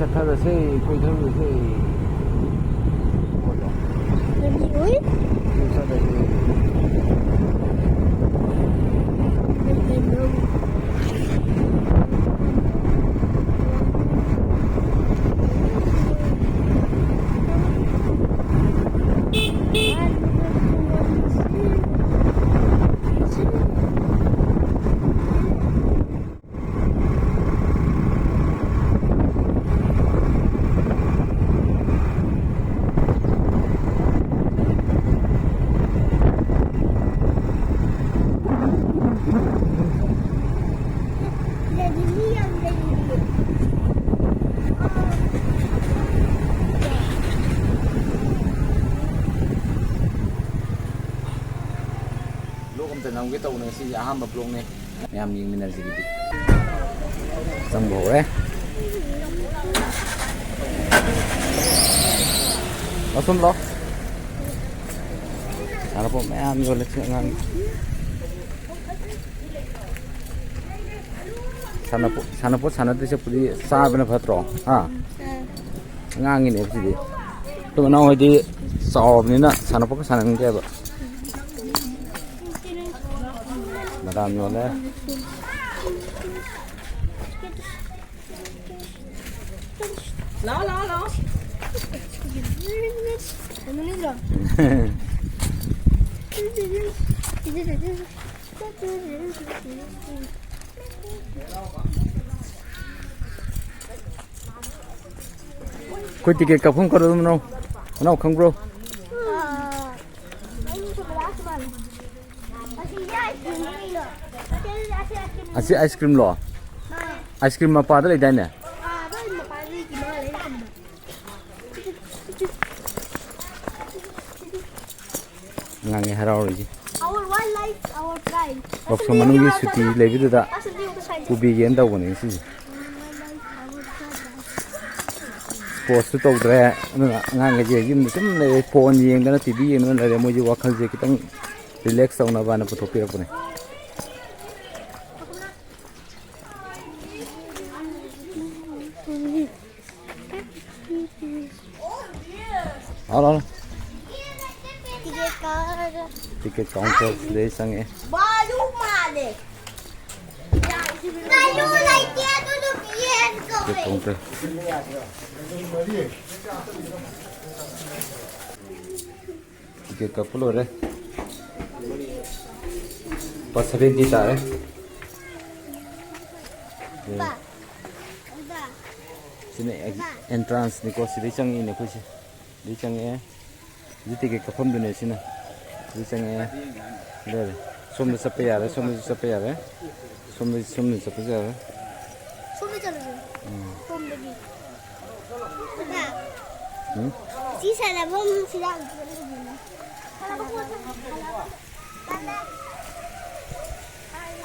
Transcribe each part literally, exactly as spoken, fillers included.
ꯆꯠꯊꯔꯁꯦ, ꯀꯣꯏꯊꯔꯨꯔꯁꯦ꯫ ꯂꯝꯕꯤ ꯎꯏ꯫ ꯆꯠꯂꯁꯦ꯫ ꯕ꯭ꯂꯣꯛ ꯑꯝꯇ ꯅꯝꯒꯦ ꯇꯧꯕꯅꯦ, ꯉꯁꯤꯁꯦ ꯑꯍꯥꯟꯕ ꯕ꯭ꯂꯣꯛꯅꯦ꯫ ꯃꯌꯥꯝ ꯌꯦꯡꯃꯤꯟꯅꯔꯁꯤ ꯑꯗꯨꯗꯤ꯫ ꯆꯪꯕ ꯍꯧꯔꯦ꯫ ꯑꯁꯨꯝ ꯂꯥꯎ꯫ ꯁꯥꯟꯅꯄꯣꯠ ꯃꯌꯥꯝ ꯌꯣꯜꯂꯦ ꯁꯤ ꯑꯉꯥꯡꯒꯤ꯫ ꯁꯥꯟꯅꯄꯣꯠ, ꯁꯥꯟꯅꯄꯣꯠ ꯁꯥꯟꯅꯗꯣꯏ ꯁꯔꯨꯛꯄꯨꯗꯤ ꯆꯥꯕꯅ ꯐꯠꯇ꯭ꯔꯣ? ꯍꯥ? ꯑꯉꯥꯡꯒꯤꯅꯦꯕ ꯁꯤꯗꯤ꯫ ꯑꯩꯈꯣꯏ ꯃꯅꯥꯎ ꯍꯣꯏꯗꯤ ꯆꯥꯎꯔꯕꯅꯤꯅ ꯁꯥꯟꯅꯄꯣꯠꯀ ꯁꯥꯟꯅꯅꯤꯡꯗꯦꯕ꯫ ꯕꯗꯥꯝ ꯌꯣꯜꯂꯦ꯫ ꯂꯥꯛꯑꯣ, ꯂꯥꯛꯑꯣ, ꯂꯥꯛꯑꯣ꯫ ꯑꯩꯈꯣꯏ ꯇꯤꯀꯦꯠ ꯀꯛꯐꯝ ꯀꯔꯣꯝꯗꯅꯣ? ꯃꯅꯥꯎ ꯈꯪꯕ꯭ꯔꯣ? ꯑꯥ, ꯑꯩ ꯁꯨꯝ ꯂꯥꯛꯄ ꯃꯥꯜꯂꯦ꯫ ꯑꯁꯤꯁꯦ ꯑꯥꯏꯁ ꯀ꯭ꯔꯤꯝ ꯂꯩꯔꯣ? ꯑꯁꯤ ꯑꯥꯏꯁ ꯀ꯭ꯔꯤꯝ ꯂꯩꯔꯣ? ꯑꯥ꯫ ꯑꯥꯏꯁ ꯀ꯭ꯔꯤꯝ ꯃꯄꯥꯗ ꯂꯩꯗꯥꯏꯅꯦ? ꯑꯥ, ꯑꯗꯣ ꯑꯩ ꯃꯄꯥꯗ ꯂꯩꯇꯦ, ꯃꯥ ꯂꯩꯔ ꯊꯝꯕ꯫ ꯑꯉꯥꯡꯒꯤ ꯍꯔꯥꯎꯔꯤꯁꯦ꯫ Our wildlife, our pride. ꯌꯥꯎꯁꯪ ꯃꯅꯨꯡꯒꯤ ꯁꯨꯇꯤ ꯂꯩꯕꯗꯨꯗ ꯄꯨꯕꯤꯒꯦꯅ ꯇꯧꯕꯅꯦ ꯉꯁꯤꯁꯦ꯫ ꯁ꯭ꯄꯣꯔꯠꯁꯨ ꯇꯧꯗ꯭ꯔꯦ, ꯑꯗꯨꯅ ꯑꯉꯥꯡꯈꯩꯁꯦ ꯌꯨꯝꯗ ꯁꯨꯝ ꯂꯩꯔꯦ, ꯐꯣꯟ ꯌꯦꯡꯗꯅ, ꯇꯤ ꯚꯤ ꯌꯦꯡꯗꯅ ꯂꯩꯔꯦ꯫ ꯃꯣꯏꯁꯦ ꯋꯥꯈꯜꯁꯦ ꯈꯤꯇꯪ ꯔꯤꯂꯦꯛꯁ ꯇꯧꯅꯕꯅ ꯄꯨꯊꯣꯛꯄꯤꯔꯛꯄꯅꯦ꯫ ꯂꯥꯛꯑꯣ, ꯂꯥꯛꯑꯣ꯫ ꯇꯤꯀꯦꯠ ꯀꯛꯑꯒ꯫ ꯇꯤꯀꯦꯠ ꯀꯥꯎꯟꯇꯔ ꯁꯤꯗꯩ ꯆꯪꯉꯛꯑꯦ꯫ ꯕꯥꯂꯨ ꯃꯥꯜꯂꯦ꯫ ꯕꯥꯂꯨ ꯂꯩꯇꯦ, ꯑꯗꯨ ꯅꯨꯄꯤ ꯌꯦꯟ ꯇꯤꯀꯦꯠ ꯀꯧꯋꯦ꯫ ꯀꯥꯎꯟꯇꯔ꯫ ꯇꯤꯀꯦꯠ ꯀꯛꯄ ꯂꯣꯏꯔꯦ꯫ ꯂꯨꯄꯥ ꯁꯚꯦꯟꯇꯤ ꯇꯥꯔꯦ꯫ ꯁꯤꯅ ꯑꯦꯟꯇ꯭ꯔꯥꯟꯁꯅꯤꯀꯣ, ꯁꯤꯗꯩ ꯆꯪꯉꯛꯏꯅꯦ ꯑꯩꯈꯣꯏꯁꯦ꯫ ꯁꯤꯗꯩ ꯆꯪꯉꯛꯑꯦ꯫ ꯁꯤ ꯇꯤꯀꯦꯠ ꯀꯛꯐꯝꯗꯨꯅꯦ ꯁꯤꯅ꯫ ꯁꯤꯗꯩ ꯆꯪꯉꯛꯑꯦ꯫ ꯂꯣꯏꯔꯦ꯫ ꯁꯣꯝꯗ ꯆꯠꯄ ꯌꯥꯔꯦ, ꯁꯣꯝꯗꯁꯨ ꯆꯠꯄ ꯌꯥꯔꯦ꯫ ꯁꯣꯝꯗ, ꯁꯣꯝꯗ ꯆꯠꯄꯁꯨ ꯌꯥꯔꯦ꯫ ꯁꯣꯝꯗ ꯆꯠꯂꯁꯦ꯫ ꯎꯝ꯫ ꯁꯣꯝꯗꯒꯤ꯫ ꯎꯝ? ꯁꯤ ꯁꯥꯟꯅꯐꯝꯁꯤꯗ ꯑꯃꯨꯛ ꯆꯠꯂꯨꯁꯤꯅꯦ꯫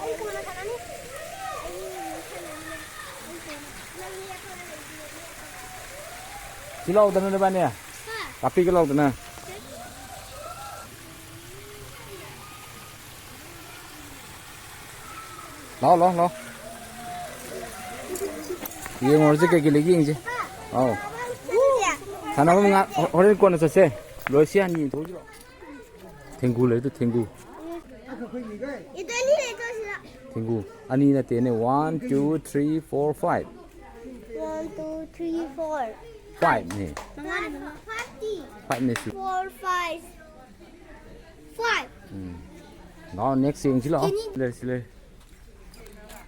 ꯑꯩ ꯀꯣꯟꯅ ꯁꯥꯟꯅꯅꯤ꯫ ꯁꯤ ꯂꯥꯎꯗꯅ ꯅꯕꯥꯅꯤ꯫ ꯀꯥꯞꯄꯤꯒꯦ ꯂꯥꯎꯗꯅ꯫ ꯂꯥꯎ, ꯂꯥꯎ, ꯂꯥꯎ꯫ ꯌꯦꯡꯉꯨꯔꯁꯤ ꯀꯩꯀꯩ ꯂꯩꯒꯦ ꯌꯦꯡꯁꯤ꯫ ꯑꯥꯎ꯫ ꯁꯥꯟꯅꯐꯝ ꯉꯥ-, ꯍꯣ-, ꯍꯣꯔꯦꯟ ꯀꯣꯟꯅ ꯆꯠꯁꯦ꯫ ꯂꯣꯏꯁꯤ ꯍꯥꯟꯅ ꯌꯦꯡꯊꯣꯛꯎꯁꯤ ꯂꯥꯎ꯫ ꯊꯦꯡꯒꯨ ꯂꯩꯔꯤꯗꯣ ꯊꯦꯡꯒꯨ꯫ ꯏꯗꯣ ꯑꯅꯤ ꯂꯩꯇ꯭ꯔꯣ ꯁꯤꯗ? ꯊꯦꯡꯒꯨ꯫ ꯑꯅꯤ ꯅꯠꯇꯦꯅꯦ꯫ One, two, three, four, five꯫ One, two, three, four꯫ Five ꯅꯦ꯫ ꯃꯉꯥꯅꯦ, ꯃꯉꯥ꯫ Five ꯅꯦ ꯁꯤ꯫ Four, five꯫ Five꯫ ꯎꯝ꯫ ꯂꯥꯛꯑꯣ, next ꯌꯦꯡꯁꯤ ꯂꯥꯛꯑꯣ꯫ ꯀꯦꯅꯤ꯫ ꯂꯩꯔꯦ, ꯁꯤ ꯂꯩꯔꯦ꯫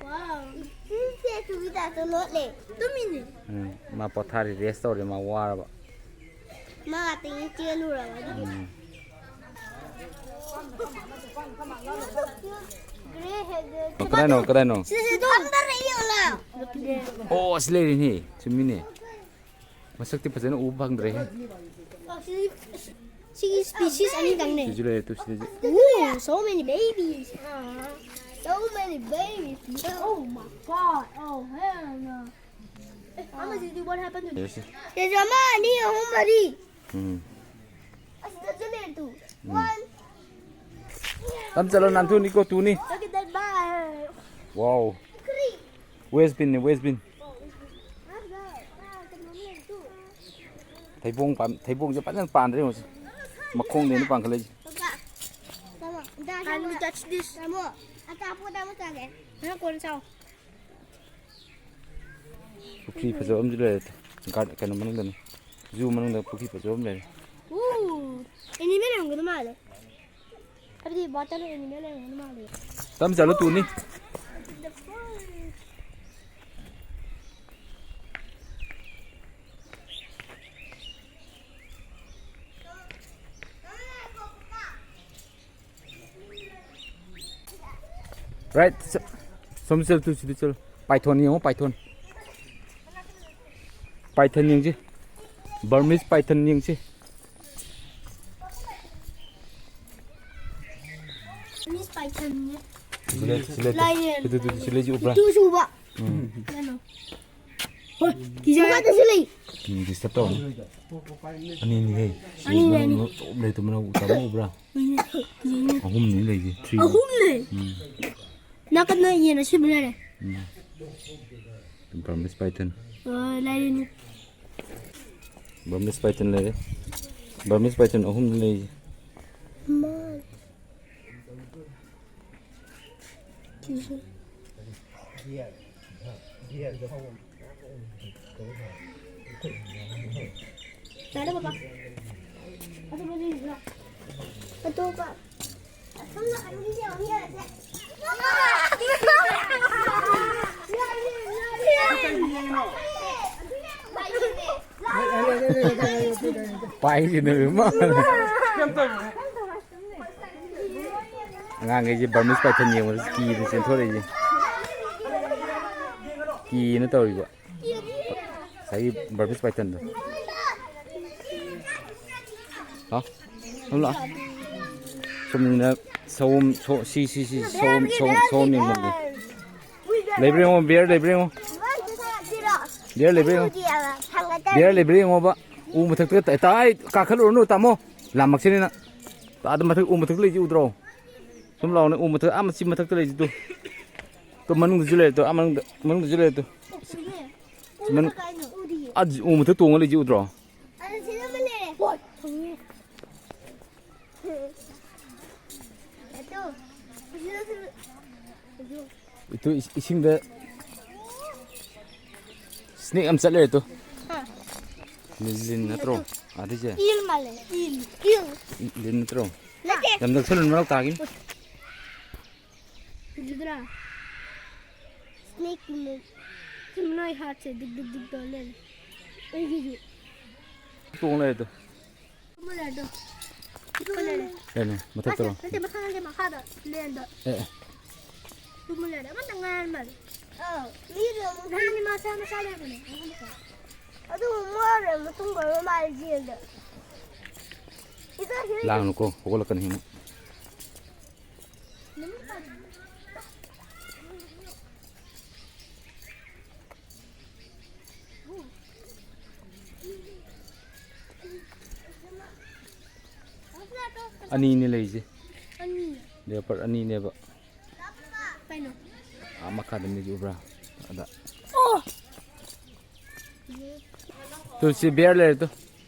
Wow꯫ ꯁꯤꯁꯦ ꯇꯨꯒꯤ ꯇꯥꯏꯞꯇ ꯂꯣꯠꯂꯦ꯫ ꯇꯨꯝꯃꯤꯅꯦ꯫ ꯎꯝ꯫ ꯃꯥ ꯄꯣꯊꯥꯔꯤ, rest ꯇꯧꯔꯤ, ꯃꯥ ꯋꯥꯔꯕ꯫ ꯃꯥ ꯉꯥꯛꯇꯪ ꯆꯦꯜꯂꯨꯔꯕ ꯑꯗꯨꯒꯤ꯫ ꯎꯝ꯫ ꯀꯗꯥꯏꯅꯣ, ꯀꯗꯥꯏꯅꯣ? ꯁꯤꯗ, ꯁꯤꯗ, ꯁꯤꯗ꯫ ꯐꯝꯗꯔꯦ, ꯌꯦꯡꯉꯨ ꯂꯥꯎ꯫ ꯑꯣ, ꯑꯁꯤ ꯂꯩꯔꯦꯅꯦ꯫ ꯆꯨꯝꯃꯤꯅꯦ꯫ ꯃꯁꯛꯇꯤ ꯐꯖꯅ ꯎꯕ ꯐꯪꯗ꯭ꯔꯦꯍꯦ꯫ ꯑꯣ, ꯁꯤꯗꯤ, ꯁꯤꯒꯤ species ꯑꯅꯤꯗꯪꯅꯦ꯫ ꯁꯤꯁꯨ ꯂꯩꯔꯦ, ꯇꯨ ꯁꯤꯗꯁꯨ꯫ Ooh, so many babies. So many babies. Oh my God. Oh, hell no. ꯑꯦ, ꯑꯃꯁꯤꯗꯤ what happened to ꯌꯦꯁ꯫ ꯁꯤꯗꯁꯨ ꯑꯃ, ꯑꯅꯤ, ꯑꯍꯨꯝ, ꯃꯔꯤ꯫ ꯎꯝ꯫ ꯑꯁꯤꯗꯁꯨ ꯂꯩꯔꯦ, ꯇꯨ꯫ ꯎꯝ꯫ One꯫ ꯇꯞ ꯆꯠꯂꯣ, ꯅꯥꯟꯊꯨꯅꯤꯀꯣ, ꯇꯨꯅꯤ꯫ Look at that bar. Wow꯫ Three꯫ Waste bin ꯅꯦ, waste bin꯫ ꯑꯁꯤꯗ, ꯑꯥ, ꯀꯩꯅꯣꯝ ꯂꯩꯔꯦ, ꯇꯨ꯫ ꯊꯩꯕꯣꯡ ꯄꯥꯝ-, ꯊꯩꯕꯣꯡꯁꯦ ꯐꯖꯅ ꯄꯥꯟꯗ꯭ꯔꯦ ꯌꯦꯡꯉꯨꯁꯦ꯫ ꯃꯈꯣꯡꯗꯩꯅ ꯄꯥꯟꯈꯠꯂꯛꯏꯁꯦ꯫ ꯄꯄꯥ, ꯇꯥꯃꯣ, ꯗꯥ, can we ꯇꯥꯃꯣ, touch this? ꯇꯥꯃꯣ, ꯑꯆꯥꯄꯣꯠ ꯑꯃ ꯆꯥꯒꯦ꯫ ꯅꯪ ꯀꯣꯟꯅ ꯆꯥꯎ꯫ ꯄꯨꯈ꯭ꯔꯤ ꯐꯖꯕ ꯑꯃꯁꯨ ꯂꯩꯔꯦ꯫ ꯒꯥꯔ-, ꯀꯩꯅꯣ ꯃꯅꯨꯡꯗꯅꯤ꯫ ꯖꯨ ꯃꯅꯨꯡꯗ ꯄꯨꯈ꯭ꯔꯤ ꯐꯖꯕ ꯑꯃ ꯂꯩꯔꯦ꯫ ꯎ, animal ꯌꯥꯝꯒꯗꯧ ꯃꯥꯜꯂꯦ꯫ ꯑꯗꯨꯗꯤ ꯕꯣꯇꯜ ꯑꯣꯏꯅ ꯂꯩꯔꯝꯒꯅꯤ ꯃꯥꯜꯂꯦ꯫ ꯇꯞ ꯆꯠꯂꯨ ꯇꯨꯅꯤ꯫ Right, ꯁ-, ꯁꯣꯝ ꯆꯠꯂꯨ ꯇꯨ, ꯁꯤꯗ ꯆꯠꯂꯨ꯫ Python ꯌꯦꯡꯉꯣ, python꯫ Python ꯌꯦꯡꯁꯤ꯫ Burmese python ꯌꯦꯡꯁꯤ꯫ Miss Python ꯅꯦ꯫ ꯁꯤ ꯂꯩ, ꯁꯤ ꯂꯩ꯫ Lion꯫ ꯁꯤ, ꯁꯤ, ꯁꯤ ꯂꯩꯁꯤ ꯎꯕ꯭ꯔꯥ? ꯄꯤꯛꯇꯨꯁꯨ ꯎꯕ꯫ ꯎꯝ꯫ ꯀꯩꯅꯣ? ꯍꯣꯏ, ꯀꯤꯖꯔꯦ꯫ ꯃꯈꯥꯗꯁꯨ ꯂꯩ꯫ ꯎꯝ, disturb ꯇꯧꯅꯨ꯫ ꯑꯅꯤꯅꯤ ꯍꯦ꯫ ꯑꯅꯤꯅꯦ, ꯑꯅꯤ꯫ ꯃꯅꯨꯡ ꯆꯣꯞ ꯂꯩꯇꯨ ꯃꯅꯨꯡ ꯇꯥꯃꯣ ꯎꯕ꯭ꯔꯥ? ꯀꯤꯖꯩꯅꯦ꯫ ꯑꯍꯨꯝꯅꯤ ꯂꯩꯁꯦ, three꯫ ꯑꯍꯨꯝꯅꯦ? ꯎꯝ꯫ ꯅꯥꯀꯟꯗ ꯌꯦꯟ ꯑꯁꯤꯕ ꯂꯩꯔꯦ꯫ ꯎꯝ꯫ Burmese python꯫ ꯑ, ꯂꯩꯔꯤꯅꯤ꯫ Burmese python ꯂꯩꯔꯦ꯫ Burmese python ꯑꯍꯨꯝ ꯂꯩꯔꯤ꯫ ꯃꯥ꯫ ꯁꯤꯁꯦ꯫ ꯌꯥꯔꯦ, ꯄꯄꯥ꯫ ꯑꯗꯨ ꯃꯗꯨ ꯌꯦꯡꯉꯨ꯫ ꯑꯗꯨꯒ ꯄꯥꯏꯁꯤꯅ ꯏꯃꯥ꯫ ꯑꯉꯥꯡꯈꯩꯁꯦ Burmese python ꯌꯦꯡꯕꯗ ꯀꯤꯗꯅ ꯆꯦꯟꯊꯣꯔꯛꯏꯁꯦ꯫ ꯀꯤꯅ ꯇꯧꯔꯤꯕ꯫ ꯉꯁꯥꯏꯒꯤ Burmese python ꯗꯣ꯫ ꯍꯥꯎ꯫ ꯁꯣꯝ ꯂꯥꯛꯑꯣ꯫ ꯁꯣꯝꯅ ꯁꯑꯣꯝ, ꯁꯣ-, ꯁꯤ, ꯁꯤ, ꯁꯤ, ꯁꯑꯣꯝ, ꯁꯑꯣꯝ, ꯁꯑꯣꯝ ꯌꯦꯡꯐꯝꯅꯤ꯫ ꯂꯩꯕ꯭ꯔꯥ ꯌꯦꯡꯉꯣ, bear ꯂꯩꯕ꯭ꯔꯥ ꯌꯦꯡꯉꯣ꯫ Bear ꯂꯩꯕ꯭ꯔꯥ ꯌꯦꯡꯉꯣ꯫ Bear ꯂꯩꯕ꯭ꯔꯥ ꯌꯦꯡꯉꯣꯕ꯫ ꯎ ꯃꯊꯛꯇ ꯇꯥꯏ, ꯀꯥꯈꯠꯂꯨꯔꯅꯨ ꯇꯥꯃꯣ꯫ ꯂꯥꯝꯃꯛꯁꯤꯅꯤ ꯅꯪ꯫ ꯑꯥꯗ ꯃꯊꯛ, ꯎ ꯃꯊꯛꯇ ꯂꯩꯁꯤ ꯎꯗ꯭ꯔꯣ? ꯁꯨꯝ ꯂꯥꯛꯑꯣꯅꯦ, ꯎ ꯃꯊꯛ, ꯑꯥ ꯃꯆꯤ ꯃꯊꯛꯇ ꯂꯩꯁꯤ ꯇꯨ꯫ ꯇꯨ ꯃꯅꯨꯡꯗꯁꯨ ꯂꯩꯔꯦ ꯇꯨ, ꯑꯥ ꯃꯅꯨꯡꯗ, ꯃꯅꯨꯡꯗꯁꯨ ꯂꯩꯔꯦ ꯇꯨ꯫ ꯃꯅꯨꯡ-, ꯑꯥ ꯎ ꯃꯊꯛ ꯇꯣꯡꯉ ꯂꯩꯁꯤ ꯎꯗ꯭ꯔꯣ? ꯏꯇꯨ, ꯏꯁꯤꯡꯗ snake ꯑꯃ ꯆꯠꯂꯦ ꯏꯇꯨ꯫ ꯍꯥ꯫ ꯂꯤꯟ ꯅꯠꯇ꯭ꯔꯣ? ꯑꯗꯩꯁꯦ꯫ ꯏꯜ ꯃꯥꯜꯂꯦ, ꯏꯜ, ꯏꯜ꯫ ꯂꯤꯟ ꯅꯠꯇ꯭ꯔꯣ? ꯅꯠꯇꯦ꯫ ꯌꯥꯝ ꯅꯛꯁꯜꯂꯨꯅꯨ, ꯃꯔꯥꯎ ꯇꯥꯈꯤꯅꯤ꯫ ꯎꯗ꯭ꯔꯥ? Snake ꯀꯨꯝꯕ꯫ ꯁꯤ ꯃꯅꯥꯏ ꯍꯥꯠꯁꯦ ꯗꯨꯛ ꯗꯨꯛ ꯗꯨꯛ ꯇꯧ ꯂꯩꯔꯦ꯫ ꯑꯩꯒꯤꯁꯨ꯫ ꯇꯣꯡ ꯂꯩꯔꯦ ꯑꯗꯣ꯫ ꯇꯨꯝꯃ ꯂꯩꯔꯦ ꯑꯗꯣ꯫ ꯇꯨꯝꯃ ꯂꯩꯔꯦ꯫ ꯀꯩꯅꯣ? ꯃꯊꯛꯇꯔꯣ? ꯅꯠꯇꯦ, ꯃꯈꯥ ꯅꯠꯇꯦ, ꯃꯈꯥꯗ ꯂꯦꯟꯗ꯫ ꯑꯦ, ꯑꯦ꯫ ꯇꯨꯝꯃ ꯂꯩꯔꯦ꯫ ꯑꯃꯇ ꯉꯥꯏꯔ ꯃꯥꯜꯂꯦ꯫ ꯑꯧ, ꯃꯤꯗꯣ ꯑꯃꯨꯛ ꯅꯍꯥꯟꯗꯤ ꯃꯆꯥ ꯃꯆꯥ ꯂꯩꯕꯅꯦ꯫ ꯑꯗꯨ ꯃꯣꯠꯂꯦ, ꯃꯇꯨꯡ ꯀꯔꯝ ꯃꯥꯜꯂꯦ ꯖꯦꯜꯗ꯫ ꯂꯥꯡꯅꯨꯀꯣ, ꯍꯧꯒꯠꯂꯛꯀꯅꯤ ꯑꯃꯨꯛ꯫ ꯑꯅꯤꯅꯦ ꯂꯩꯔꯤꯁꯦ꯫ ꯑꯅꯤ꯫ Leopard ꯑꯅꯤꯅꯦꯕ꯫ ꯀꯩꯅꯣ? ꯑꯥ ꯃꯈꯥꯗ ꯃꯤꯁꯦ ꯎꯕ꯭ꯔꯥ? ꯑꯗ꯫ ꯑꯣ! ꯇꯨ, ꯁꯤ bear ꯂꯩꯔꯦ ꯇꯨ꯫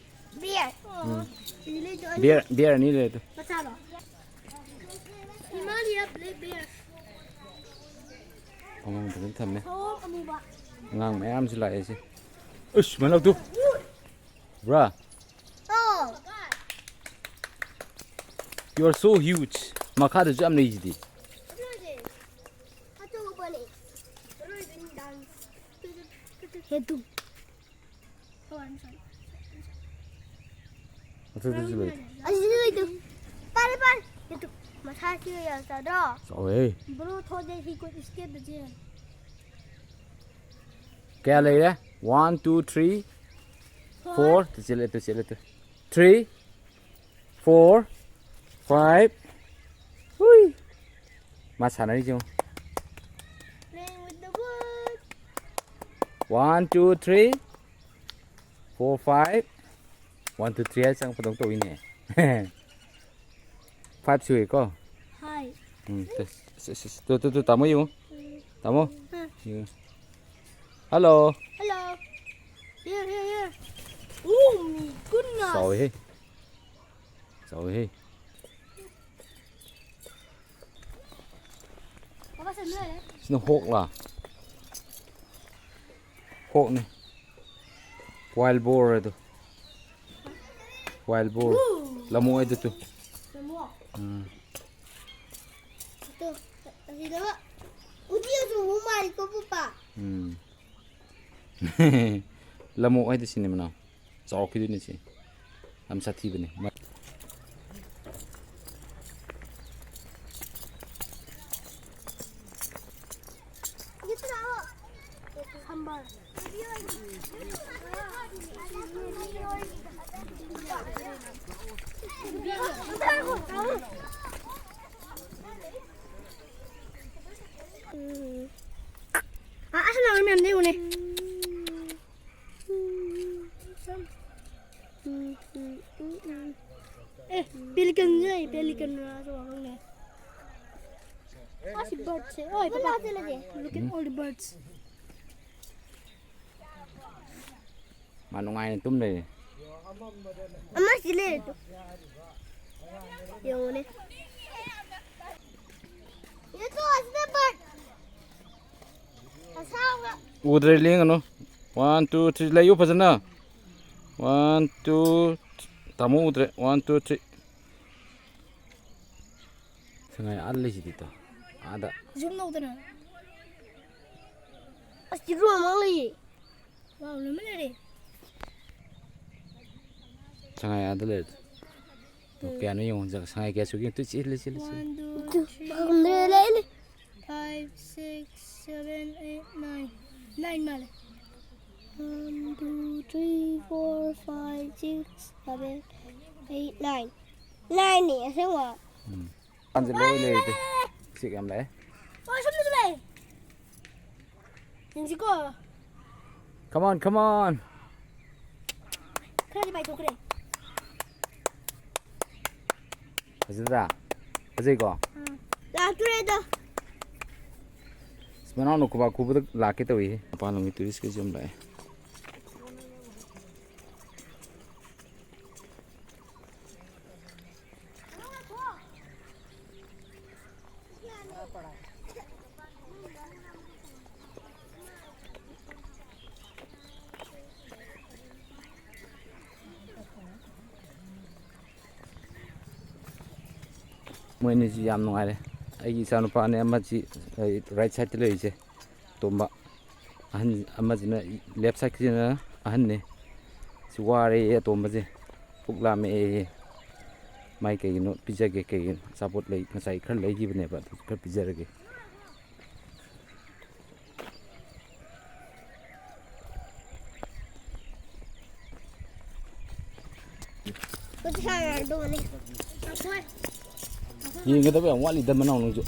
Bear? ꯎꯝ꯫ ꯁꯤꯗꯤ ꯂꯩꯇ꯭ꯔꯣ? ꯑꯅꯤ? Bear, bear ꯑꯅꯤ ꯂꯩꯔꯦ ꯇꯨ꯫ ꯃꯆꯥꯔꯣ? ꯏꯃꯥꯅ ꯌꯥꯝ ꯂꯩ bear꯫ ꯑꯉꯥꯡ ꯐꯖꯅ ꯊꯝꯃꯦ꯫ ꯁꯑꯣꯝ ꯑꯃꯨꯕ꯫ ꯑꯉꯥꯡ ꯃꯌꯥꯝꯁꯨ ꯂꯥꯛꯑꯦ ꯁꯤ꯫ ꯎꯁ, ꯃꯅꯥꯎ ꯇꯨ꯫ ꯕ꯭ꯔꯥ꯫ ꯑꯣ꯫ You are so huge. ꯃꯈꯥꯗꯁꯨ ꯌꯥꯝ ꯂꯩꯁꯤꯗꯤ꯫ ꯑꯆꯧꯕꯅꯦ꯫ ꯍꯦ ꯇꯨ꯫ Oh, I'm sorry. ꯃꯊꯛꯇꯁꯨ ꯂꯩ꯫ ꯑꯁꯤꯁꯨ ꯂꯩꯇꯦ꯫ ꯄꯥꯏꯔꯦ, ꯄꯥꯏꯔꯦ꯫ ꯍꯦ ꯇꯨ꯫ ꯃꯁꯥꯁꯤꯒ ꯌꯥꯝ ꯆꯥꯎꯗ꯭ꯔꯣ? ꯆꯥꯎꯋꯦ꯫ Bro thought that he could escape the jail. ꯀꯌꯥ ꯂꯩꯔꯦ? One, two, three, four. Two ꯆꯦꯜꯂꯦ, ꯇꯨ ꯆꯦꯜꯂꯦ, ꯇꯨ꯫ Three, four, five. ꯍꯨꯏ꯫ ꯃꯥ ꯁꯥꯟꯅꯔꯤꯁꯦ ꯌꯦꯡꯉꯣ꯫ Playing with the wood. One, two, three, four, five. One, two, three ꯍꯥꯏꯔ ꯆꯪꯉꯛꯄꯗꯧ ꯇꯧꯋꯤꯅꯦ꯫ Five ꯁꯨꯔꯦꯀꯣ? ꯍꯣꯏ꯫ ꯎꯝ, ꯇꯨ, ꯇꯨ, ꯇꯨ, ꯇꯨ, ꯇꯥꯃꯣ ꯌꯦꯡꯉꯨ꯫ ꯇꯥꯃꯣ꯫ ꯎꯝ꯫ ꯌꯦꯡꯉꯨ꯫ Hello꯫ Hello꯫ Here, here, here. Oh my goodness꯫ ꯆꯥꯎꯋꯦꯍꯦ꯫ ꯇꯧꯏꯍꯦ꯫ ꯄꯥꯄꯥ, ꯁꯟ ꯂꯣꯏꯔꯦ꯫ ꯁꯤꯅ ꯍꯣꯛꯂꯥ? ꯍꯣꯛꯅꯤ꯫ Wild boar ꯑꯗꯨ꯫ Wild boar꯫ ꯎ꯫ ꯂꯝꯑꯣꯛ ꯍꯥꯏꯗꯨ ꯇꯨ꯫ ꯂꯝꯑꯣꯛ꯫ ꯎꯝ꯫ ꯇꯨ, ꯑꯁꯤꯗ ꯎꯆꯤ ꯑꯆꯧꯕ ꯃꯥꯜꯂꯤꯀꯣ, ꯄꯥꯄꯥ꯫ ꯎꯝ꯫ ꯂꯝꯑꯣꯛ ꯍꯥꯏꯗꯨ ꯁꯤꯅꯤ ꯃꯅꯥꯎ꯫ ꯆꯥꯎꯔꯛꯈꯤꯗꯣꯏꯅꯤ ꯁꯤ꯫ ꯌꯥꯝ ꯁꯥꯊꯤꯕꯅꯤ꯫ ꯎꯝ꯫ ꯑꯥ, ꯑꯁ, ꯅꯪ ꯃꯌꯥꯝ ꯂꯩꯕꯅꯦ꯫ ꯎꯝ, ꯎꯝ, ꯎꯝ, ꯎꯝ, ꯎꯝ꯫ ꯑꯦ, pelican ꯂꯩ, pelican ꯔ ꯑꯆꯧꯕ ꯈꯪꯗꯦ꯫ ꯑꯁꯤ bird ꯁꯦ꯫ ꯑꯣꯏ, papa. Look at all the birds꯫ ꯃꯥ ꯅꯨꯡꯉꯥꯏꯅ ꯇꯨꯝ ꯂꯩꯔꯦ꯫ ꯑꯃ ꯁꯤ ꯂꯩꯔꯦ ꯇꯨ꯫ ꯌꯦꯡꯉꯨꯅꯦ꯫ ꯌꯦꯡꯉꯨ, ꯑꯁꯤꯗ bird꯫ ꯑꯁꯥꯡꯕ꯫ ꯎꯗ꯭ꯔꯦ, ꯂꯦꯡꯒꯅꯨ꯫ One, two, three, ꯂꯩꯌꯨ ꯐꯖꯅ꯫ One, two, ꯇꯥꯃꯣ ꯎꯗ꯭ꯔꯦ꯫ One, two, three꯫ ꯁꯉꯥꯏ ꯑꯥꯗ ꯂꯩꯁꯤꯗꯤ ꯇꯣ꯫ ꯑꯥꯗ꯫ Zoom ꯇꯧꯗꯅ꯫ ꯑꯁ, ꯇꯤꯛꯂꯣ ꯑꯃ ꯂꯩꯌꯦ꯫ Wow, ꯂꯣꯏꯃꯛ ꯂꯩꯔꯦ꯫ ꯁꯉꯥꯏ ꯑꯥꯗ ꯂꯩꯔꯦ꯫ ꯎꯝ꯫ ꯀꯌꯥꯅꯣ ꯌꯦꯡꯉꯣ, ꯁꯉꯥꯏ ꯀꯌꯥ ꯁꯨꯒꯦ? ꯇꯨ ꯆꯦꯜꯂꯦ, ꯆꯦꯜꯂꯦ, ꯆꯦꯜꯂꯦ꯫ One, two, three, ꯐꯪꯗ꯭ꯔꯦ, ꯂꯩ, ꯂꯩ꯫ Five, six, seven, eight, nine. Nine ꯃꯥꯜꯂꯦ꯫ One, two, three, four, five, six, seven, eight, nine. Nine ꯅꯦ ꯑꯁꯦꯡꯕ꯫ ꯎꯝ꯫ ꯄꯥꯟꯁꯦ ꯂꯣꯏ ꯂꯩꯔꯦ꯫ ꯎꯆꯦꯛ ꯌꯥꯝ ꯂꯥꯛꯑꯦ꯫ ꯑꯣ, ꯁꯣꯝꯗꯁꯨ ꯂꯥꯛꯑꯦ꯫ ꯌꯦꯡꯁꯤꯀꯣ꯫ Come on, come on꯫ ꯈꯔꯗꯤ ꯄꯥꯏꯊꯣꯛꯈ꯭ꯔꯦ꯫ ꯐꯖꯗ꯭ꯔꯥ? ꯐꯖꯩꯀꯣ? ꯑꯥ꯫ ꯂꯥꯛꯇꯣꯔꯦꯗꯣ꯫ ꯑꯁ, ꯃꯅꯥꯎꯅ ꯈꯨꯕꯥꯛ ꯈꯨꯕꯗ ꯂꯥꯛꯀꯦ ꯇꯧꯏꯍꯦ꯫ ꯃꯄꯥꯟ ꯂꯝꯒꯤ tourist ꯈꯩꯁꯨ ꯌꯥꯝ ꯂꯥꯛꯑꯦ꯫ ꯃꯣꯏ ꯑꯅꯤꯁꯤ ꯌꯥꯝ ꯅꯨꯡꯉꯥꯏꯔꯦ꯫ ꯑꯩꯒꯤ ꯏꯆꯥꯅꯨꯄꯥꯅꯦ ꯑꯃꯁꯤ, ꯑꯩ right sideꯇ ꯂꯩꯔꯤꯁꯦ, ꯇꯣꯝꯕ꯫ ꯑꯍꯟ ꯑꯃꯁꯤꯅ, left sideꯀꯤꯁꯤꯅ ꯑꯍꯟꯅꯦ꯫ ꯁꯤ ꯋꯥꯔꯦꯌꯦ ꯑꯇꯣꯝꯕꯁꯦ, ꯄꯨꯛ ꯂꯥꯝꯃꯛꯑꯦꯌꯦ꯫ ꯃꯥꯏ ꯀꯩꯒꯤꯅꯣ ꯄꯤꯖꯒꯦ, ꯀꯩꯒꯤꯅꯣ ꯑꯆꯥꯄꯣꯠ ꯂꯩ, ꯉꯁꯥꯏ ꯈꯔ ꯂꯩꯈꯤꯕꯅꯦꯕ, ꯑꯗꯨ ꯈꯔ ꯄꯤꯖꯔꯒꯦ꯫ ꯌꯦꯡꯒꯗꯕ ꯌꯥꯝ ꯋꯥꯠꯂꯤꯗ, ꯃꯅꯥꯎ, ꯅꯪꯁꯨ꯫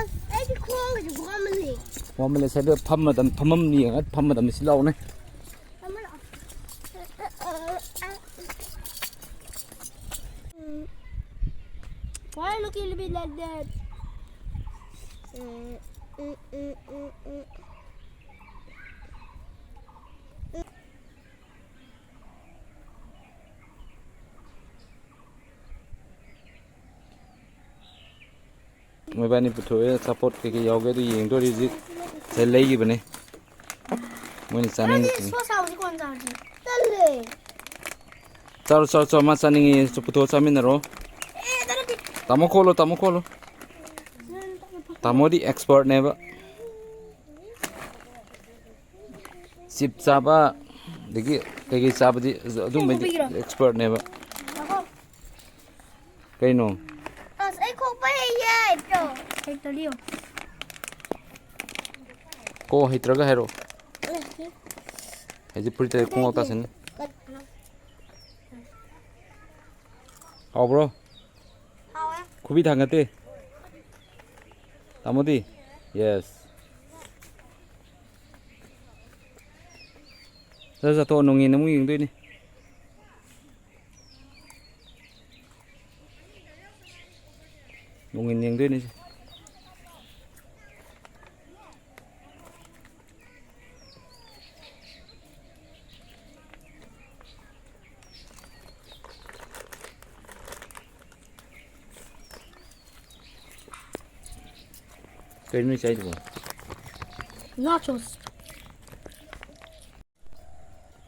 ꯑꯁ, ꯑꯩꯗꯤ ꯈꯣꯡꯒꯁꯦ ꯋꯥꯃꯜꯂꯦ꯫ ꯋꯥꯃꯜꯂꯦ, ꯁ꯭ꯋꯥꯏꯗ ꯐꯝꯃꯗꯝ-, ꯐꯝꯃꯝꯅꯤ ꯌꯦꯡꯉ ꯐꯝꯃꯗꯝꯅꯤ꯫ ꯁꯤ ꯂꯥꯎꯅꯦ꯫ Why looking a bit like that? ꯃꯣꯏꯕꯥꯅꯤ ꯄꯨꯊꯣꯛꯑꯦ, ꯑꯆꯥꯄꯣꯠ ꯀꯩꯀꯩ ꯌꯥꯎꯒꯦ ꯑꯗꯨ ꯌꯦꯡꯗꯣꯔꯤ ꯍꯧꯖꯤꯛ꯫ ꯁꯦ ꯂꯩꯈꯤꯕꯅꯦ ꯃꯣꯏꯅ ꯆꯥꯅꯤꯡ-, ꯁꯣꯁ ꯍꯥꯎꯁꯤ ꯀꯣꯟ ꯆꯥꯔꯁꯤ꯫ ꯇꯜꯂꯦ꯫ ꯆꯥꯔꯣ, ꯆꯥꯔꯣ, ꯆꯥꯔꯣ, ꯃꯥ ꯆꯥꯅꯤꯡꯉꯤ, ꯆꯨ-, ꯄꯨꯊꯣꯛꯑ ꯆꯥꯃꯤꯟꯅꯔꯣ꯫ ꯑꯦ, ꯇꯜꯂꯦ꯫ ꯇꯥꯃꯣ ꯈꯣꯠꯂꯣ, ꯇꯥꯃꯣ ꯈꯣꯠꯂꯣ꯫ ꯇꯥꯃꯣꯗꯤ expertꯅꯦꯕ꯫ ꯆꯤꯞ ꯆꯥꯕ, ꯑꯗꯒꯤ ꯀꯩꯀꯩ ꯆꯥꯕꯗꯤ ꯑꯗꯨꯝꯕꯩꯗꯤ ꯀꯩꯅꯣ ꯄꯤꯒꯦꯔꯣ? Expertꯅꯦꯕ꯫ ꯉꯥꯏꯈꯣ꯫ ꯀꯩꯅꯣ? ꯑꯁ, ꯑꯩ ꯈꯣꯛꯄ ꯍꯩꯌꯦ꯫ ꯍꯩꯇ꯭ꯔꯗꯤ ꯌꯦꯡꯉꯣ꯫ ꯀꯣ ꯍꯩꯇ꯭ꯔꯒ ꯍꯥꯏꯔꯛꯑꯣ꯫ ꯑꯩꯁꯦ ꯐꯨꯔꯤꯠꯇ ꯈꯣꯡꯒ꯭ꯔꯥꯎ ꯇꯥꯁꯟꯅꯤ꯫ ꯍꯥꯎꯕ꯭ꯔꯣ? ꯍꯥꯎꯋꯦ꯫ ꯈꯨꯕꯤ ꯊꯥꯡꯒꯠꯇꯦ꯫ ꯇꯥꯃꯣꯗꯤ? Yes꯫ ꯆꯠ ꯆꯠꯊꯣꯛꯑꯣ, ꯅꯣꯡꯉꯦꯟ ꯑꯃꯨꯛ ꯌꯦꯡꯗꯣꯏꯅꯤ꯫ ꯅꯣꯡꯉꯤꯟ ꯌꯦꯡꯗꯣꯏꯅꯤꯁꯦ꯫ ꯀꯩꯅꯣ ꯅꯣꯏ ꯆꯥꯏꯗꯨꯕꯣ? Nachos꯫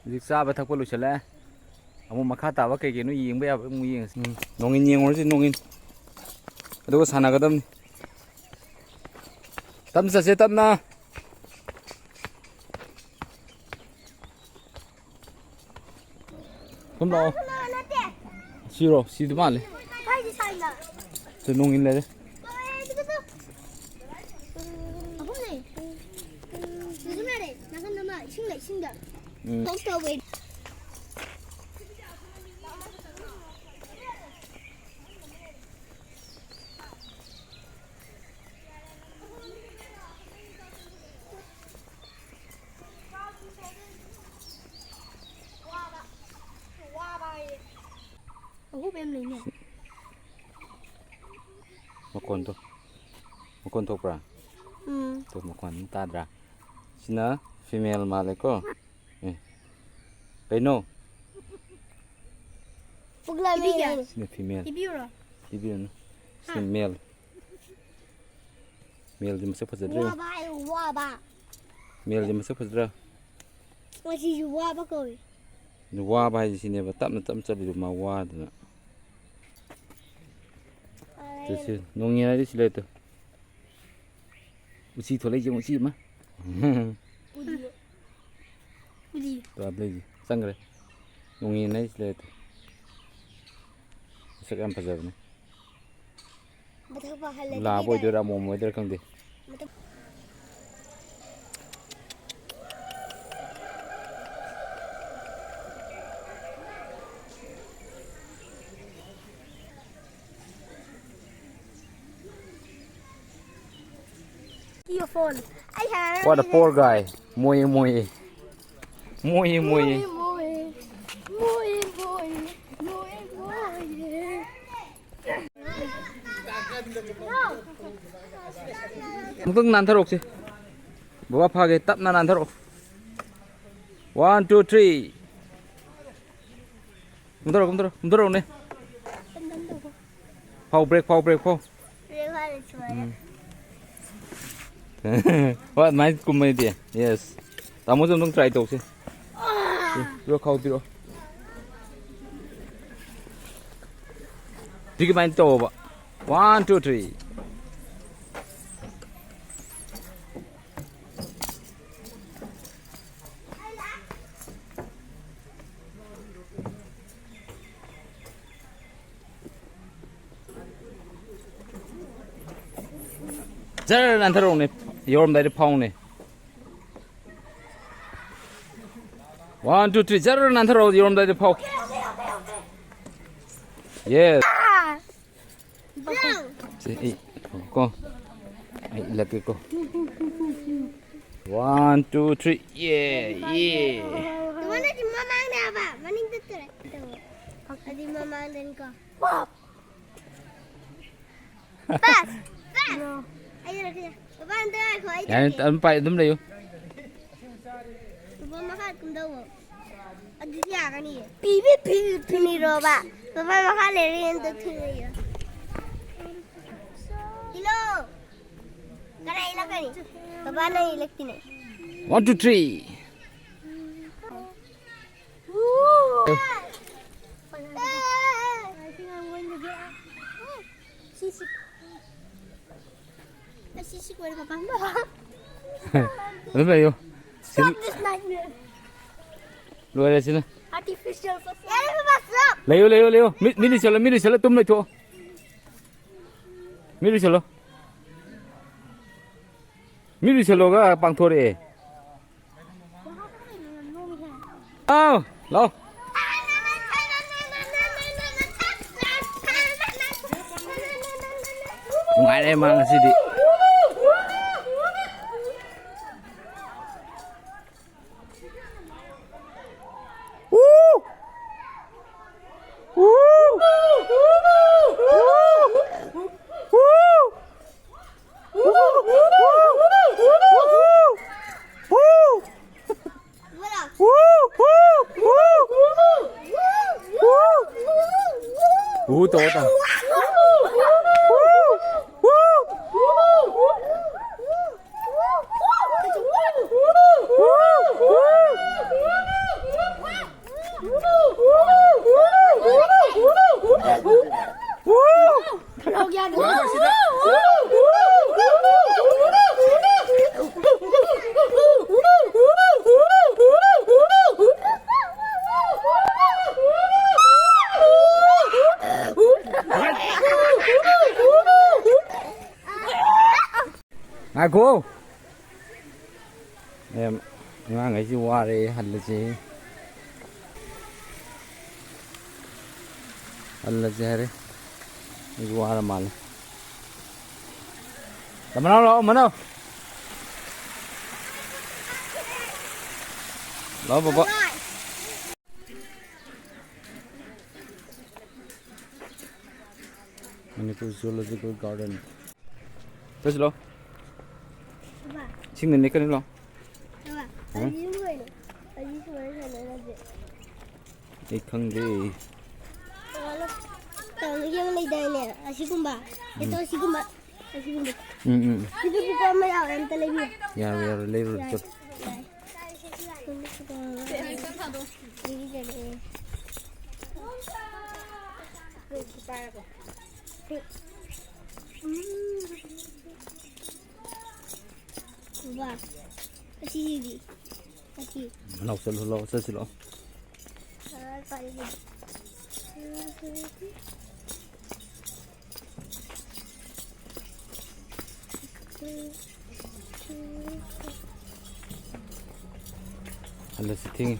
ꯍꯧꯖꯤꯛ ꯆꯥꯕ ꯊꯛꯄ ꯂꯣꯏꯁꯤꯜꯂꯦ꯫ ꯑꯃꯨꯛ ꯃꯈꯥ ꯇꯥꯕ ꯀꯩ ꯀꯩꯅꯣ ꯌꯦꯡꯕ ꯌꯥꯕ ꯑꯃꯨꯛ ꯌꯦꯡꯉꯁꯤ꯫ ꯎꯝ, ꯅꯣꯡꯏꯟ ꯌꯦꯡꯉꯨꯔꯁꯤ, ꯅꯣꯡꯏꯟ꯫ ꯑꯗꯨꯒ ꯁꯥꯟꯅꯒꯗꯕꯅꯤ꯫ ꯇꯞꯅ ꯆꯠꯁꯦ, ꯇꯞꯅ꯫ ꯁꯨꯝ ꯂꯥꯛꯑꯣ꯫ ꯁꯤꯔꯣ? ꯁꯤꯗꯤ ꯃꯥꯜꯂꯦ꯫ ꯀꯥꯏꯗ ꯁꯥꯏꯅ? ꯁꯤ ꯅꯣꯡ ꯏꯟ ꯂꯩꯔꯦ꯫ ꯑꯍꯨꯝꯅꯦ꯫ ꯑꯗꯨꯝ ꯌꯥꯔꯦ꯫ ꯅꯥꯀꯟ ꯑꯃ ꯏꯁꯤꯡ ꯂꯩ, ꯏꯁꯤꯡꯗ꯫ ꯎꯝ꯫ ꯇꯧ ꯇꯧꯋꯦ꯫ ꯑꯍꯨꯝ ꯌꯥꯝ ꯂꯩꯅꯦ꯫ ꯃꯈꯣꯟꯗꯣ, ꯃꯈꯣꯟ ꯊꯣꯛꯄ꯭ꯔꯥ? ꯎꯝ꯫ ꯇꯣ, ꯃꯈꯣꯟ ꯑꯗꯨꯝ ꯇꯥꯗ꯭ꯔꯥ? ꯁꯤꯅ female ꯃꯥꯜꯂꯦꯀꯣ꯫ ꯑꯦ, ꯀꯩꯅꯣ? ꯄꯨꯛꯂꯥꯕꯤ ꯄꯤꯕꯤꯒꯦ꯫ ꯁꯤꯅ female꯫ ꯄꯤꯕꯤꯌꯨꯔꯣ? ꯄꯤꯕꯤꯔꯨꯅꯨ꯫ ꯁꯤꯅ ꯍꯥ? Male꯫ Maleꯗꯤ ꯃꯁꯛ ꯐꯖꯗ꯭ꯔꯦ꯫ ꯋꯥꯕ ꯍꯥꯏꯌꯣ, ꯋꯥꯕ꯫ Maleꯗꯤ ꯃꯁꯛ ꯐꯖꯗ꯭ꯔꯥ? ꯃꯁꯤꯁꯨ ꯋꯥꯕ ꯀꯧꯏ꯫ ꯑꯗꯨ ꯋꯥꯕ ꯍꯥꯏꯁꯦ ꯁꯤꯅꯦꯕ, ꯇꯞꯅ ꯇꯞꯅ ꯆꯠꯂꯤꯗꯣ ꯃꯥ ꯋꯥꯗꯅ꯫ ꯁꯤ, ꯁꯤ, ꯅꯣꯡꯉꯦꯟ ꯍꯥꯏꯗꯤ ꯁꯤ ꯂꯩꯔꯦ ꯇꯨ꯫ ꯎꯆꯤ ꯊꯣꯛꯂꯛꯏꯁꯦ, ꯎꯆꯤ ꯑꯃ꯫ ꯎꯗꯤꯌꯦ꯫ ꯎꯗꯤ꯫ ꯇꯨ ꯑꯥꯗ ꯂꯩꯁꯦ, ꯆꯪꯈ꯭ꯔꯦ꯫ ꯅꯣꯡꯉꯦꯟ ꯍꯥꯏꯁꯤ ꯂꯩꯔꯦ ꯇꯨ꯫ ꯃꯁꯛ ꯌꯥꯝ ꯐꯖꯕꯅꯦ꯫ ꯃꯊꯛ ꯄꯥꯏꯍꯜꯂꯗꯤ ꯂꯥꯕ ꯀꯩꯗꯧꯔꯦ? ꯑꯣꯏꯗꯣꯏꯔꯥ, ꯑꯃꯣꯝ ꯑꯣꯏꯗꯣꯏꯔꯥ ꯈꯪꯗꯦ꯫ ꯃꯊꯛ Your phone. I have. What a poor guy. ꯃꯣꯏꯌꯦ, ꯃꯣꯏꯌꯦ꯫ ꯃꯣꯏꯌꯦ, ꯃꯣꯏꯌꯦ꯫ ꯃꯣꯏꯌꯦ, ꯃꯣꯏꯌꯦ꯫ ꯃꯣꯏꯌꯦ, ꯃꯣꯏꯌꯦ꯫ ꯃꯣꯏꯌꯦ, ꯃꯣꯏꯌꯦ꯫ ꯑꯃꯨꯛꯇꯪ ꯅꯥꯟꯊꯔꯛꯁꯦ꯫ ꯕꯕꯥ ꯐꯥꯒꯦ, ꯇꯞꯅ ꯅꯥꯟꯊꯔꯛꯑꯣ꯫ One, two, three. ꯀꯨꯝꯊꯔꯛꯑꯣ, ꯀꯨꯝꯊꯔꯛꯑꯣ, ꯀꯨꯝꯊꯔꯛꯑꯣꯅꯦ꯫ ꯐꯥꯎ, brake ꯐꯥꯎ, brake ꯐꯥꯎ꯫ ꯎꯝ꯫ ꯍꯣꯏ, ꯑꯗꯨꯃꯥꯏꯅ ꯀꯨꯝꯃꯗꯤ꯫ Yes꯫ ꯇꯥꯃꯣꯁꯨ ꯑꯝꯇꯪ try ꯇꯧꯁꯦ꯫ ꯁꯤ, ꯄꯤꯔꯛꯑꯣ, ꯈꯥꯎ ꯄꯤꯔꯛꯑꯣ꯫ ꯁꯤ ꯀꯃꯥꯏꯅ ꯇꯧꯕ? One, two, three. ꯖꯔ ꯅꯥꯟꯊꯔꯛꯎꯅꯦ, ꯌꯧꯔꯝꯗꯥꯏꯗ ꯐꯥꯎꯅꯦ꯫ One, two, three, ꯖꯔ ꯅꯥꯟꯊꯔꯛꯑꯣ, ꯌꯧꯔꯝꯗꯥꯏꯗ ꯐꯥꯎ꯫ Yes. ꯁꯦ, ꯑꯩ ꯀꯣ, ꯑꯩ ꯏꯜꯂꯛꯀꯦꯀꯣ꯫ One, two, three, yeah, yeah. ꯇꯨꯃꯅꯗꯤ ꯃꯃꯥꯡꯗ ꯍꯥꯏꯕ, ꯃꯅꯤꯡꯗ ꯇꯧꯔꯦ꯫ ꯑꯗꯨꯗꯤ ꯃꯃꯥꯡꯗꯅꯤꯀꯣ꯫ Pass, pass. ꯑꯩ ꯏꯜꯂꯛꯀꯦ꯫ ꯕꯕꯥ, ꯑꯝꯇ ꯉꯥꯏꯈꯣ, ꯑꯩ ꯌꯥꯔꯦ, ꯇꯧꯔꯛꯀꯦ꯫ ꯑꯗꯨꯝ ꯄꯥꯏ, ꯑꯗꯨꯝ ꯂꯩꯌꯨ꯫ ꯕꯕꯥ, ꯃꯈꯥ ꯀꯨꯝꯗꯧꯑꯣ꯫ ꯑꯗꯨꯗꯤ ꯌꯥꯒꯅꯤꯌꯦ꯫ ꯄꯤꯕꯤ, ꯄꯤꯕꯤ, ꯄꯤꯕꯤꯔꯣꯕ꯫ ꯕꯕꯥ, ꯃꯈꯥ ꯂꯩꯔꯦ, ꯑꯝꯇ ꯊꯤꯜꯂꯛꯑꯣ꯫ ꯏꯜꯂꯣ꯫ ꯀꯅꯥ ꯏꯜꯂꯛꯀꯅꯤ? ꯕꯕꯥ, ꯅꯪ ꯏꯜꯂꯛꯇꯤꯅꯦ꯫ One, two, three. ꯑꯗꯨꯝ ꯂꯩꯌꯨ꯫ ꯁꯤ ꯂꯣꯏꯔꯦ ꯁꯤꯅ꯫ ꯌꯥꯔꯦ ꯕꯕꯥ, stop꯫ ꯂꯩꯌꯨ, ꯂꯩꯌꯨ, ꯂꯩꯌꯨ꯫ ꯃꯤ, ꯃꯤ ꯂꯨꯁꯜꯂꯣ, ꯃꯤ ꯂꯨꯁꯜꯂꯣ, ꯇꯨꯝ ꯂꯩꯊꯣꯛꯑꯣ꯫ ꯃꯤ ꯂꯨꯁꯜꯂꯣ꯫ ꯃꯤ ꯂꯨꯁꯜꯂꯣꯒ ꯄꯥꯡꯊꯣꯔꯛꯑꯦ꯫ ꯑꯥꯎ, ꯂꯥꯎ꯫ ꯅꯨꯡꯉꯥꯏꯔꯦ ꯃꯥ ꯉꯁꯤꯗꯤ꯫ ꯎ ꯇꯧ ꯇꯧ꯫ ꯉꯥꯏꯈꯣ꯫ ꯑꯦ, ꯑꯉꯥꯡꯈꯩꯁꯤ ꯋꯥꯔꯦ, ꯍꯜꯂꯁꯤ꯫ ꯍꯜꯂꯁꯤ ꯍꯥꯏꯔꯦ꯫ ꯑꯩꯁꯨ ꯋꯥꯔ ꯃꯥꯜꯂꯦ꯫ ꯃꯅꯥꯎ ꯂꯥꯛꯑꯣ, ꯃꯅꯥꯎ꯫ ꯂꯥꯛꯑꯣ, ꯕꯕꯥ꯫ Manipur Zoological Garden. ꯆꯠꯁꯤꯂꯣ꯫ ꯕꯕꯥ꯫ ꯏꯁꯤꯡꯗ ꯅꯦꯠꯀꯅꯤ ꯂꯥꯎ꯫ ꯕꯕꯥ, ꯍꯥ? ꯑꯁꯤꯕꯨ ꯀꯩꯅꯣ? ꯑꯁꯤ ꯁꯨꯃꯥꯏꯅ ꯁꯥꯟꯅꯔꯁꯦ꯫ ꯑꯩ ꯈꯪꯗꯦ꯫ ꯕꯕꯥ, ꯂꯥꯎ꯫ ꯇꯧꯅ ꯌꯦꯡ ꯂꯩꯗꯥꯏꯅꯦ? ꯑꯁꯤꯒꯨꯝꯕ꯫ ꯎꯝ꯫ ꯑꯗꯣ ꯑꯁꯤꯒꯨꯝꯕ꯫ ꯑꯁꯤꯒꯨꯝꯕ꯫ ꯎꯝ, ꯎꯝ, ꯎꯝ꯫ ꯁꯤꯗ ꯄꯤꯄꯥ ꯑꯃ ꯌꯥꯎꯋꯦ, ꯑꯝꯇ ꯂꯩꯕꯤꯌꯨ꯫ ꯌꯥꯔꯣꯏ, ꯌꯥꯔꯣꯏ, ꯂꯩꯔꯨꯔꯣ, ꯌꯥꯔꯦ꯫ ꯆꯠꯂꯣ꯫ ꯌꯥꯔꯦ꯫ ꯕꯕꯥ, ꯑꯁꯤꯗꯤ, ꯑꯁꯤ꯫ ꯂꯥꯎ, ꯆꯠꯂꯣ, ꯂꯥꯎ, ꯆꯠꯁꯤ ꯂꯥꯎ꯫ ꯑꯥ, ꯄꯥꯏꯒꯦ꯫ ꯍꯜꯂꯁꯤ, ꯊꯦꯡꯉꯦ꯫